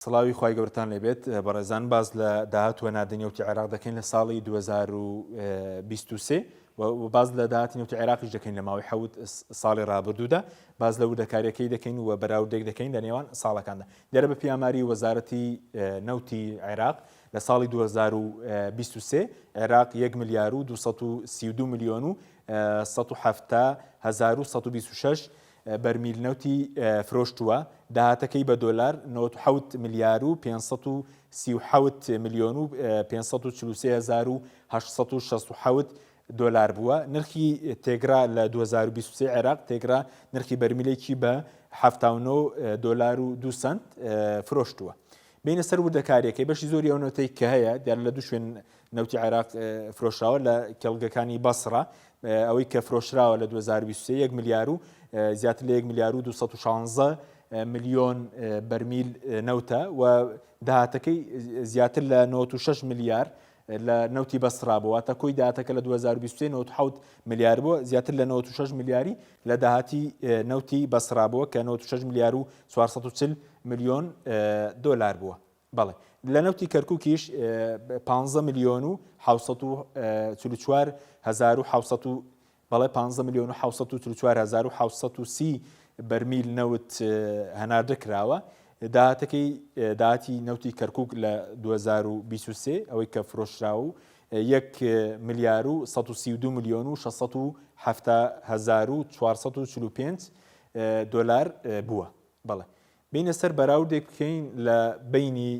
سڵاوی خوای گەورەتان لێبێت بەڕێزان باس لە داهات و هەناردەی نەوتی عێراق دەکەین لە ساڵی 2023 و باس لە داهاتی نەوتی عێراقیش دەکەین لە ماوەی حەوت ساڵی ڕابردوودا باس لە وردەکاریەکەی دەکەین و بەراوردێک دەکەین لە نێوان ساڵەکاندا دیارە بە پیاماری وەزارەتی نەوتی عێراق لە ساڵی 2023 عێراق 1 ملیار و 232 ملیۆن و 170 هەزار و 126 بەرمیل نەوتی فرۆشتووە، داهاتەکەی بە دۆلار 97 ملیار و 537 ملیۆن و 543 هەزار و 867 دۆلار بووە. نرخی تێگرا لە 2023 عێراق تێگرا نرخی بەرمیلێکی بە 79 دۆلار و 2 سەنت فرۆشتووە. بینە سەر وردەکاریەکەی بەشی زۆری ئەو نەوتەی کە هەیە دیارە لە دوو شوێن نەوتی عێراق فرۆشراوە لە کێڵگەکانی بەسڕە ئەوەی کە فرۆشراوە لە 2023 یەک ملیار و زیاتر لە 1 ملیار و 216 ملیۆن بەرمیل نەوتە و داهاتەکەی زیاتر لە 96 ملیار لە نەوتی بەسرا بووە واتە کۆی داهاتەکە لە 2023 97 ملیار بووە زیاتر لە 96 ملیاری لە داهاتی نەوتی بەسرا بووە کە 96 ملیار و 440 ملیۆن دۆلار بووە. بەڵێ لە نەوتی کەرکوکیش 15 ملیۆن و 744 هەزار و 700 بەڵێ 15 ملیۆن و 744 هەزار و 730 بەرمیل نەوت هەناردە کراوە داهاتەکەی داهاتی نەوتی کەرکک لە 2023 ئەوەی کە فرۆشراوە و یەک ملیار و 132 ملیۆن و 670 هەزار و 445 دۆلار بووە بەڵێ بێینە سەر بەراوردێک بکەین لە بەینی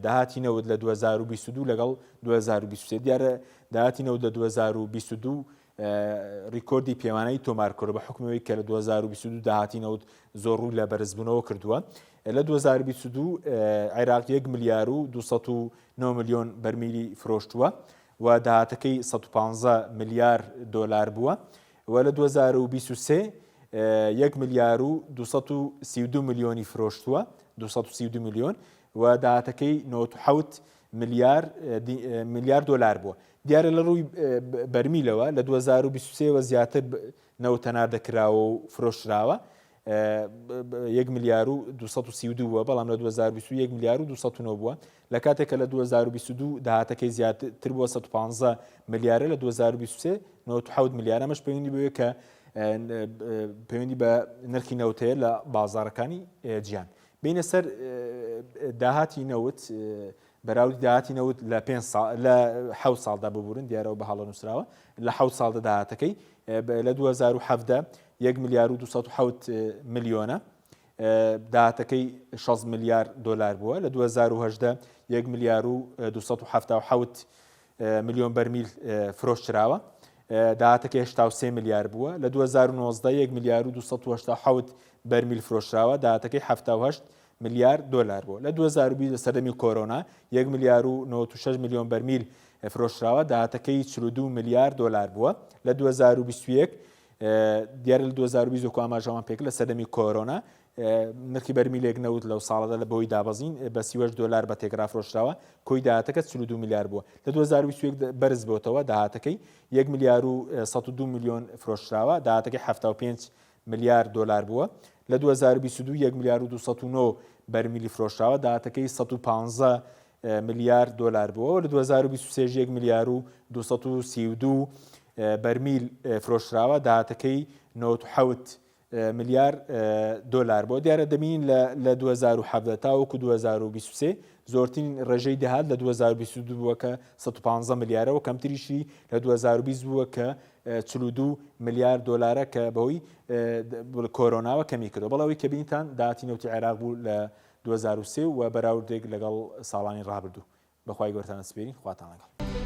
داهاتی نەوت لە 2022 لەگەڵ 2023 دیارە داهاتی نەوت لە 2022 ریکۆردی پێوانەی تۆمار کرد بە حکومەوەی کە لە 2022 داهاتی نەوت زۆر ڕووی لە بەرزبوونەوە کردووە لە 2022 عێراق 1 ملیار و 209 ملیۆن بەرمیلی فرۆشتووە و داهاتەکەی 115 ملیار دۆلار بووە و لە 2023 یەک ملیار و 232 ملیۆنی فرۆشتووە 232 ملیۆن و داهاتەکەی 97 ملیار ملیار دۆلار بووە دیارە لە ڕووی بەرمیلەوە لە 2023 وە زیاتر نەوت هەناردە کراوە و فرۆشراوە یەک ملیار و 232 بووە بەڵام لە 2021 ملیار و 209 بووە لە کاتێک کە لە 2022 داهاتەکەی زیاتر بووە 115 ملیارە لە 2023 97 ملیارە ئەمەش پەیوەندی بەوەیە کە پەیوەندی بە نرخی نەوت هەیە لە بازاڕەکانی جیهان بینە سەر داهاتی نەوت بەراوردی داهاتی نەوت لە پێنج ساڵ لە حەوت ساڵدا ببورن دیارەوە بە هەڵە نووسراوە لە حەوت ساڵدا داهاتەکەی لە 2017 1 ملیار و 207 ملیۆنە داهاتەکەی 6 ملیار دۆلار بووە لە 2018 1 ملیار و 277 ملیۆن بەرمیل فرۆشتراوە داهاتەکەی 83 ملیار بووە لە 2019 1 ملیار و 287 بەرمیل فرۆشراوە داهاتەکەی 78 ملیار دۆلار بووە. لە 2020 لە سەردەمی کۆرۆنا یەک ملیار و 96 ملیۆن بەرمیل فرۆشراوە، داهاتەکەی 42 ملیار دۆلار بووە. لە 2021 دیارە لە 2020 وەکو ئاماژەمان پێکرد لە سەردەمی کۆرۆنا نرخی بەرمیلێک نەوت لەو ساڵەدا لە بەهۆی دابەزین بە 38 دۆلار بە تێکرا فرۆشراوە، کۆی داهاتەکە 42 ملیار بووە. لە 2021 بەرز بۆتەوە داهاتەکەی 1 ملیار و 102 ملیۆن فرۆشراوە، داهاتەکەی 75 ملیار دۆلار بووە. لە 2022 یەک ملیار و 209 بەرمیلی فرۆشراوە، داهاتەکەی 115 ملیار دۆلار بووە و لە 2023 یەک ملیار و 232 بەرمیل فرۆشراوە، داهاتەکەی 97 ملیار دۆلار بووە. دیارە دەبینین لە 2017 تاوەکو 2023 زۆرترین ڕێژەی داهات لە 2022 بووە کە 115 ملیارە و کەمتریشی لە 2020 بووە کە 42 ملیار دۆلارە کە بەهۆی کۆرۆناوە کەمی کردووە. بەڵێ ئەوەی کە بینیتان داهاتی نەوتی عێراق بوو لە 2003 و بەراوردێک لەگەڵ ساڵانی ڕابردوو. بەخوای گەورەتان ئەسپێرین خواتان لەگەڵ.